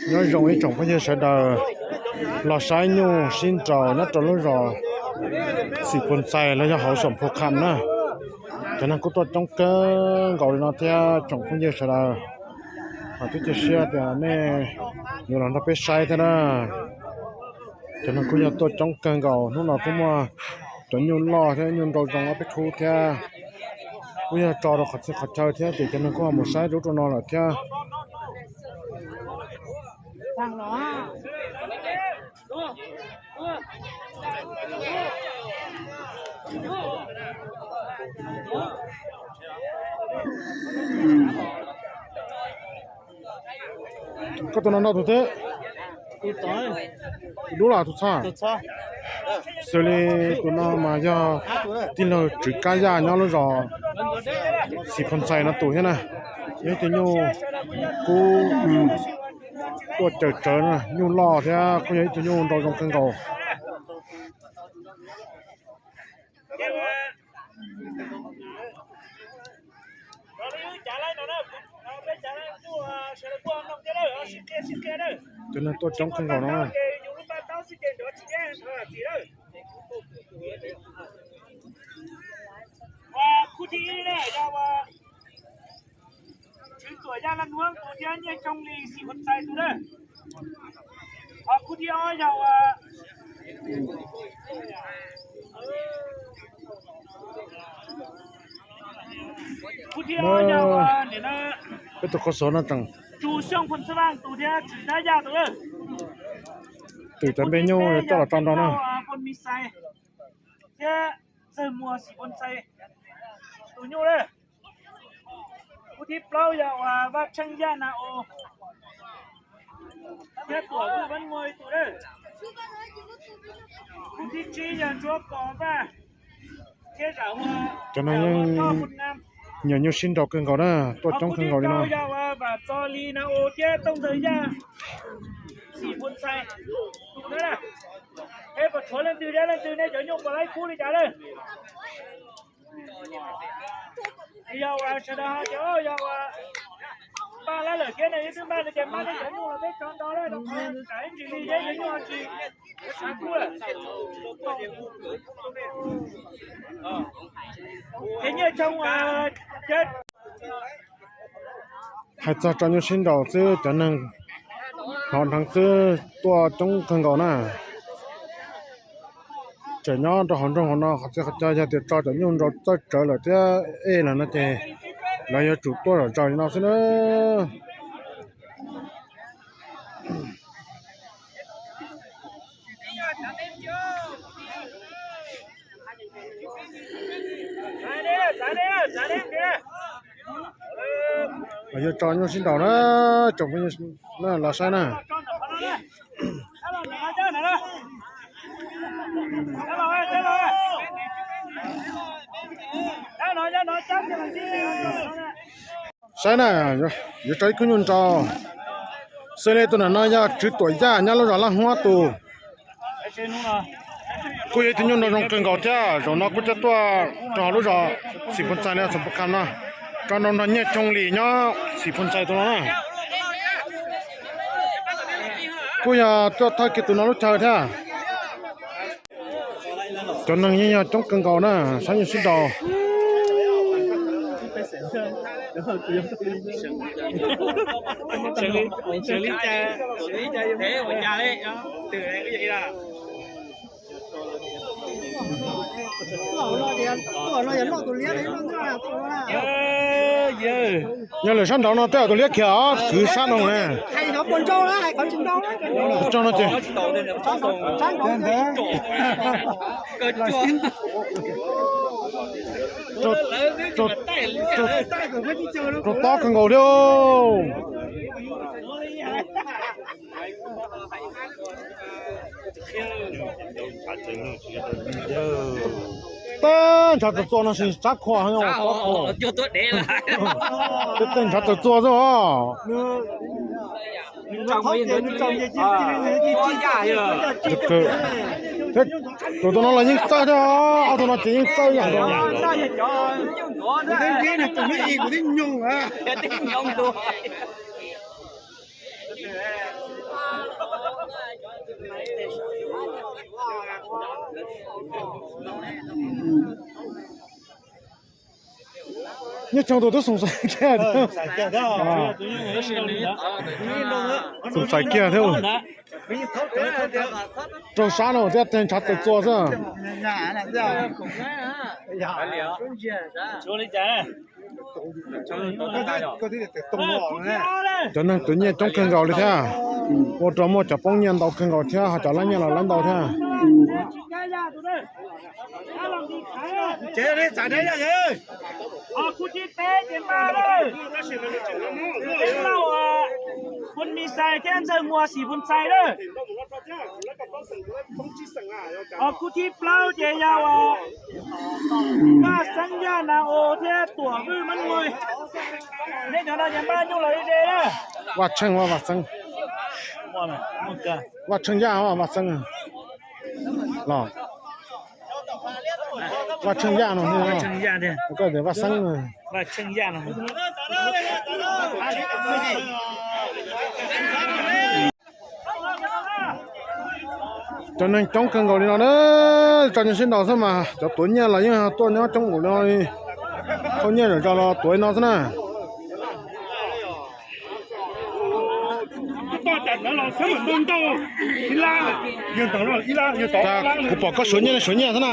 Nyob zoo ib tsoom phooj ywg sawv daws los saib nyuj sib nraus nyob rau lub zos Xim Phus Ntxais los yog hauv Xim Phus Kham na. Cov neeg kuj tuaj coob kawg nkaus li no thiab tsoom phooj ywg sawv daws. Twb cia siab tias nej yuav los nrog peb saib thiab na. Cov neeg kuj yog tuaj coob kawg nkaus, hnub no kuj muaj cov nyuj loj thiab nyuj nraus zoo ob peb khub thiab. Kuj yog tso rau qhov txhia qhov chaw thiab ces cov neeg kuj ho mus saib rau rau no lawm thiab. Koj tus no nrau tus twg? Tus dub los tus txhob? Xws li tus no mas yog tij laug Tswv Kab Yaj nyob lub zos Xim Phus Ntxais no tus thiab na. Yog ib tug nyuj kub tuaj cawm tsawv na, nyuj loj thiab kuj yog ib tug nyuj nrau zoo kawg nkaus. Cov neeg tuaj coob kawg nkaus no. Khub thib ib na yog Tswv Tuam Yaj Laj Nuab tus thiab Nyiaj Choo Lis Xim Phus Ntxais tus na. Ho khub thib ob yog ua, khub thib ob yog ua, peb tus qhov xov no tseem Tsu Xyooj Phoo Xab Vaj tus thiab Tswv Dab Yaj tus na. Twm cov npe nyuj yuav coj los tso nrau na. Phoo Mis Xais thiab Ntxawg Muas Xim Phus Ntxais tus nyuj na. Khub thib plaub yog uas Vaj Tsheej Yaj Na U thiab Tuam Vwj Vaj Muas tus na. Khub thib tsib yog Ntsuab Kos Vaj thiab Zam Ua. Cov no yeej nyiam nyuj sib nraus kawg nkaus na, tuaj coob kawg nkaus li no. Yog uas Vam Txos Lis Na U thiab Tooj Ntxawg Yaj Xim Phus Ntxais tus na. Peb puas tshuav leej twg thiab leej twg nej cov nyuj puas laib kub li cas na? Yog uas sawv daws ho tias yog uas npaj lab lawm thiab ne, ib twb npaj no ces npaj nej cov nyuj los peb tso nto lawm, tsam ib ntsis li thiab cov nyuj ho tsis xav kub lawm. Ces nyiaj tshoo thiab. Hais txog tso nyuj sib nraus xwb cov neeg hnov dheev xwb tuaj coob kawg nkaus na. Tseem nyob rau hauv nroog hauv no qhov txhia qhov chaw yog tias tso cov nyuj nraus txawj tsawv lawm thiab ej lawm no ces lawv yuav tsum tuaj zom zaws li no xwb na. Yuav tso nyuj sib nraus na, tsoom phooj ywg los saib na. Saib na, yuav tso ib khub nyuj nraus. Xws li tus ntawm no yog Tswv Tuam Yaj nyob lub zos Laj Huab tus. Kuj yog ib tug nyuj nraus zoo kawg nkaus thiab, zaum no kuj coj tuaj rau hauv lub zos Xim Phus Ntxais no, Xim Phus Kham no, tso nraus nrog Nyiaj Choo Lis nyob Xim Phus Ntxais tus no na. Kuj yog tuaj thawj kiag tus no lub chaw thiab. Cov neeg yeej yog coob kawg nkaus na, saib nyuj sib nraus. Yog lawm sab nraud no tej zaum tus liab khiav os, kwv sab no ne. Tso no ces rau tob kawg nkaus thiab. Tej ntshav txawm txua no sis tsab khua, tej ntshav txawm txua xwb os. Thiab tus tus no los yeej txawj thiab, ob tug no ces yeej txawj yam. Nyob tsoo tus twb xoom xaiv kiag. Xoom xaiv kiag thiab. Raug sab no thiab ntshav tawm txua xwb. Cov neeg twv nyiaj coob kawg nkaus li thiab, ua rau muaj cov poob nyiaj ntau kawg nkaus thiab ho cov lab nyiaj los lab ntau thiab. Khub thib peb ces npaj lawm. Peb lauj, Phoo Mis Xais thiab Ntxawg Muas Xim Phoo Xais lawm. Ho khub thib plaub ces yog uas Vaj Xeeb Yaj Nas Os thiab Tuam Vwj Mab Muas. Neb cov no ces npaj nyuj los ze na. Vaj Tsheej Vaj Xeeb, Vaj Tsheej Yaj Vaj Xeeb los, Vaj Tsheej Yaj no, koj tias Vaj Xeeb. Cov neeg coob kawg nkaus li no na, tso nyuag sib nraus xwb mas cov tuav nyiaj los yeej tuaj nyob coob npaum li no li. Thauj nyiaj zom zaws los tuav li no xwb na. Kuv pom koj suav nyiaj suav nyiaj xwb na.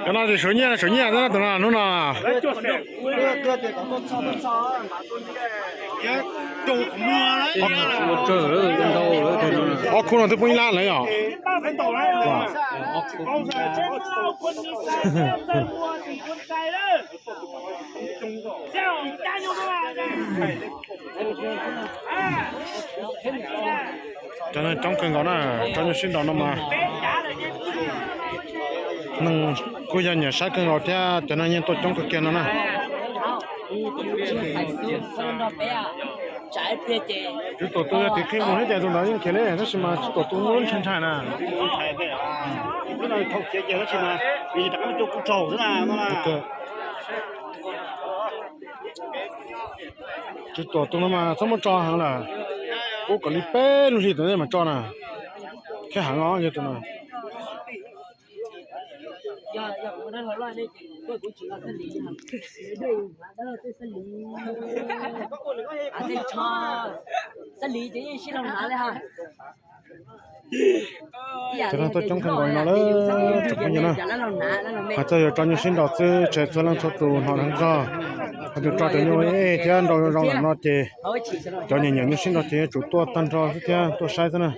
Cov no suav nyiaj suav nyiaj xwb na tus no hnub no. Ob khub no twb poob ib lab lawm yom. Cov neeg coob kawg nkaus na, tso nyuag sib nraus no mas neeg kuj yog nyiam saib kawg nkaus thiab cov neeg yeej tuaj coob kawg kiag no na. Tswv Tuam tus yog tim qhib mus thiab ces tus ntawd yeej khiav li tab sis mas Tswv Tuam tus muaj lub ntshai ntshai na. Tswv Tuam tus no mas txhob muab tso heev lawm, ub kom li peb lub hli tom ntej mas tso na, thiab heev os yog tus no. Cov neeg tuaj coob kawg nkaus li no lawm tsoom phooj ywg na. Hais txog yuav tso nyuag sib nraus xwb ces txhua leej txhua tus hnov dheev zog. Hais tias tso cov nyuag ej thiab nrau zoo zoo lawm no ces cov nyiam nyiam nyuag sib nraus ces yuav tsum tuaj tag nrho xwb thiab tuaj saib xwb na.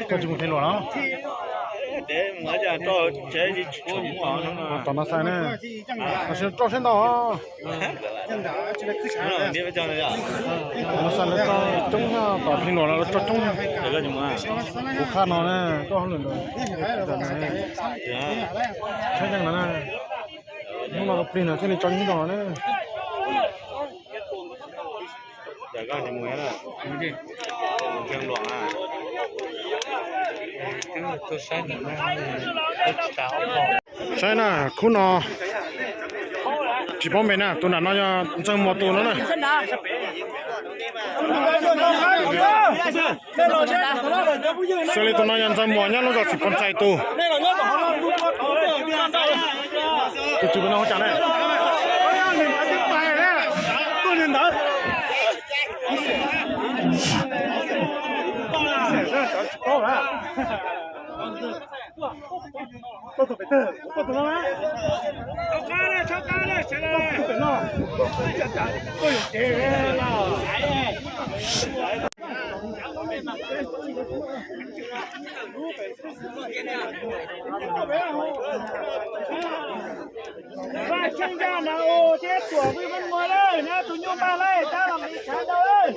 Koj tsis mus qhia luag los? Tom no xaiv ne, tam sim no tso coob, tom qhia luag los tso coob. Kuv qhia no ne, koj hauj lwm ntawd, saib zeej no na, hnub no plig no thiaj li tso nyob no ne. Saib na, khub no tsis paub npe na, tus nram no yog Ntxawg Muas tus no na. Xws li tus no yog Ntxawg Muas nyob lub zos Xim Phoo Xais tus. Tus tswv no hu cas ne? Vaj Tsheej Yaj Nas Os thiab Tuam Vwj Mab Muas lawm, nyob tus nyuj npaj lawm, tab los ntxiv tshav ntau lawm.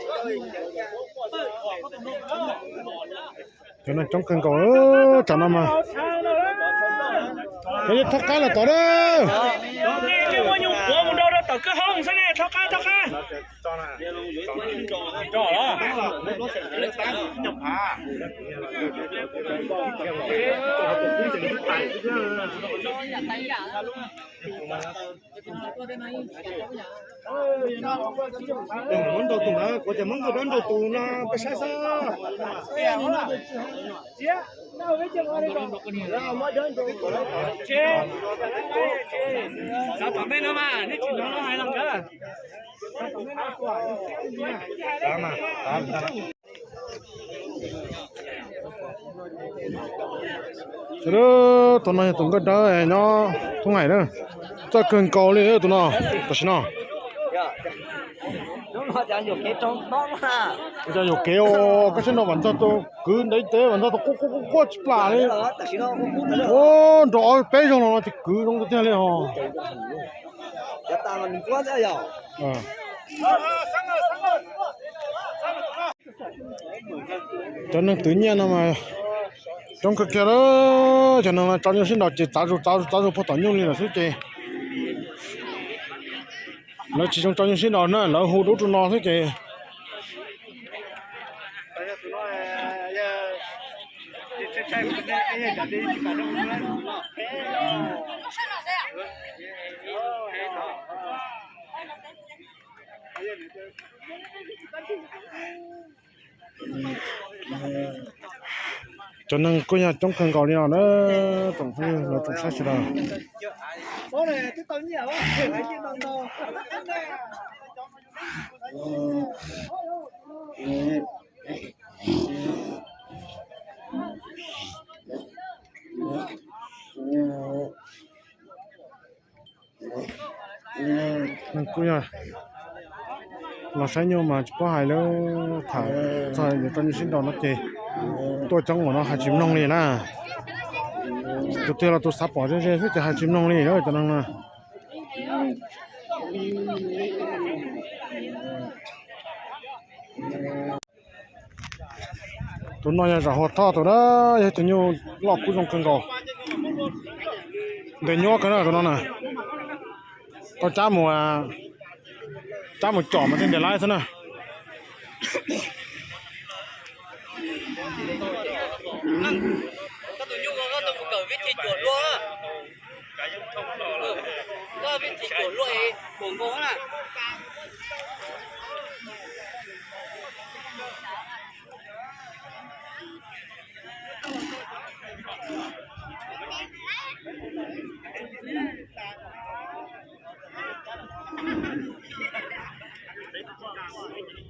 Cov neeg coob kawg nkaus, tsam no mas Yog thoj qab los tod na. Muaj nyuj quav mus rau tom kwj hoob xwb ne, thoj qab, thoj qab. Muab nrau tus na, kuv tias muab nkaus dab nrau tus no peb saib xwb. Xav tom ntej no mas nej tsis hnov lawv hais los ntawd. Tus no yog tus nkauj dawb nyob thoob hais na. Txawj kawg nkaus li tus no. Tam sim no cov yuam kev, koj saib no, vam ntxog tus kwv ntev tes, vam ntxog tus quaj quaj quaj quaj tsis plam li. Nrov ob peb zaug los no ces kwv zoo tiag tiag li os. Cov neeg twv nyiaj no mas coob kawg kiag lawm. Cov neeg no tso nyuj sib nraus ces txav zus txav zus txav zus puag tom nyuj li lawm xwb ces lawv tsis zoo tso nyuj sib nraus na, lawv hu rau ub rau no xwb ces cov neeg kuj yog coob kawg nkaus li no na, tsoom phooj ywg tsoom saib sawv daws. Neeg kuj yog los saib nyuj mas tsis paub hais lawm, tham txog yuav tso nyuj sib nraus no ces tuaj coob ua no hais tsis mloog li na. Tus twg los tus xav pom ze ze xwb ces hais tsis mloog li cov neeg no. Tus no yog Zam Huas Thoj tus na, yog tus nyuj loj kub zoo kawg nkaus. Ntes nyuaj kawg na tus no na. Tau cab mus, cab mus com mas thiaj ntes laib xwb na.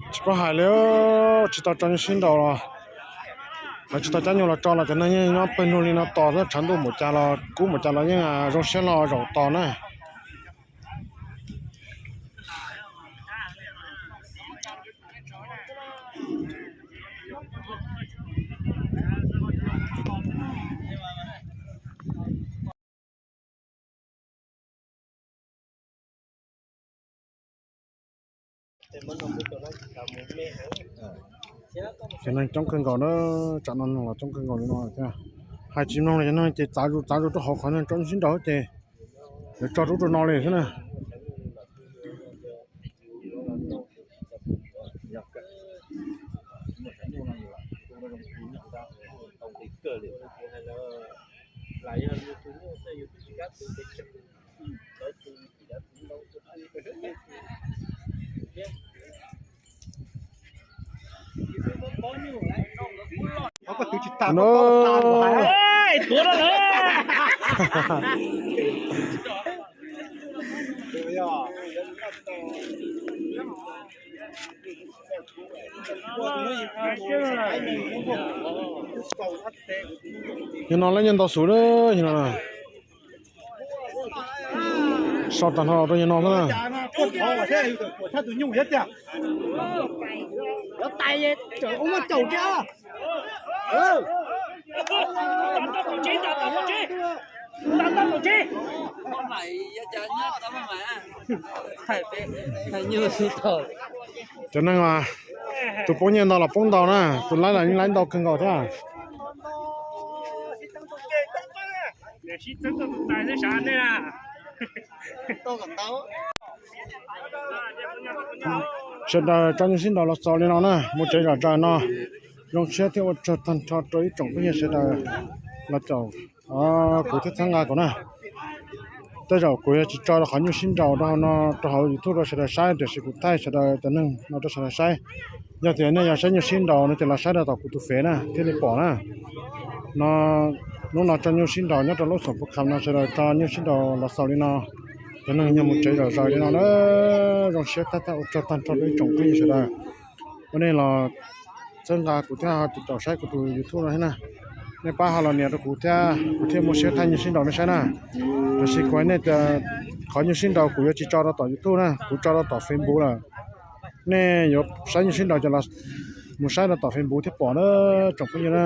Tsis paub hais li, tsis tau tso nyuj sib nraus los lawv tsis tau cab nyuj los tso los cov neeg yeej nyob pawg lug li no tos xwb, tshav ntuj npaum cas los kub npaum cas los yeej zoo siab hlo zaum tos na. Cov neeg coob kawg nkaus na, tsam no neeg los coob kawg nkaus li no thiab. Hais tsis mloog li, cov neeg ces txav zus txav zus rau hauv qhov neeg tso nyuj sib nraus ces lawv tso rau ub rau no li xwb na. Yog no lawv nyiaj ntau xus lawm, yog no na. So tag nrho rau yog no xwb na. Cov neeg, tus poob nyiaj ntau los poob ntau na, tus laib los yeej laib ntau kawg nkaus thiab. Sawv daws tso nyuj sib nraus los xaus li no na, mus tsev zom zaws no. Zoo siab thiab ua tsaug tag nrho rau ib tsoom phooj ywg sawv daws los caum kuv thiab txhawb nqa kuv na. Tej zaum kuv yuav tsis tso rau qhov nyuj sib nraus rau hauv no, rau hauv YouTube rau sawv daws saib, tiam sis kuv thaij sawv daws cov neeg no rau sawv daws saib. Yog tias nej yuav saib nyuj sib nraus no ces los saib rau tom kuv tus fev na thiaj li pom na. No, hnub no tso nyuj sib nraus nyob rau lub xoom pus kham no, sawv daws tso nyuj sib nraus los xaus li no. Cov neeg yog mus tsev zom zaws li no na. Zoo siab thab thab ua tsaug tag nrho rau ib tsoom phooj ywg sawv daws uas nej los txhawb nqa kuv thiab ho caum saib kuv tus YouTube no thiab na. Nej pab ho los nias rau kuv thiab, kuv thiaj muaj siab thaij nyuj sib nraus nej saib na. Tiam sis kuv hais nej tias qhov nyuj sib nraus kuv yuav tsis tso rau tom YouTube na, kuv tso rau tom Facebook lawm. Nej yuav saib nyuj sib nraus ces los mus saib rau tom Facebook thiaj pom na, tsoom phooj ywg na.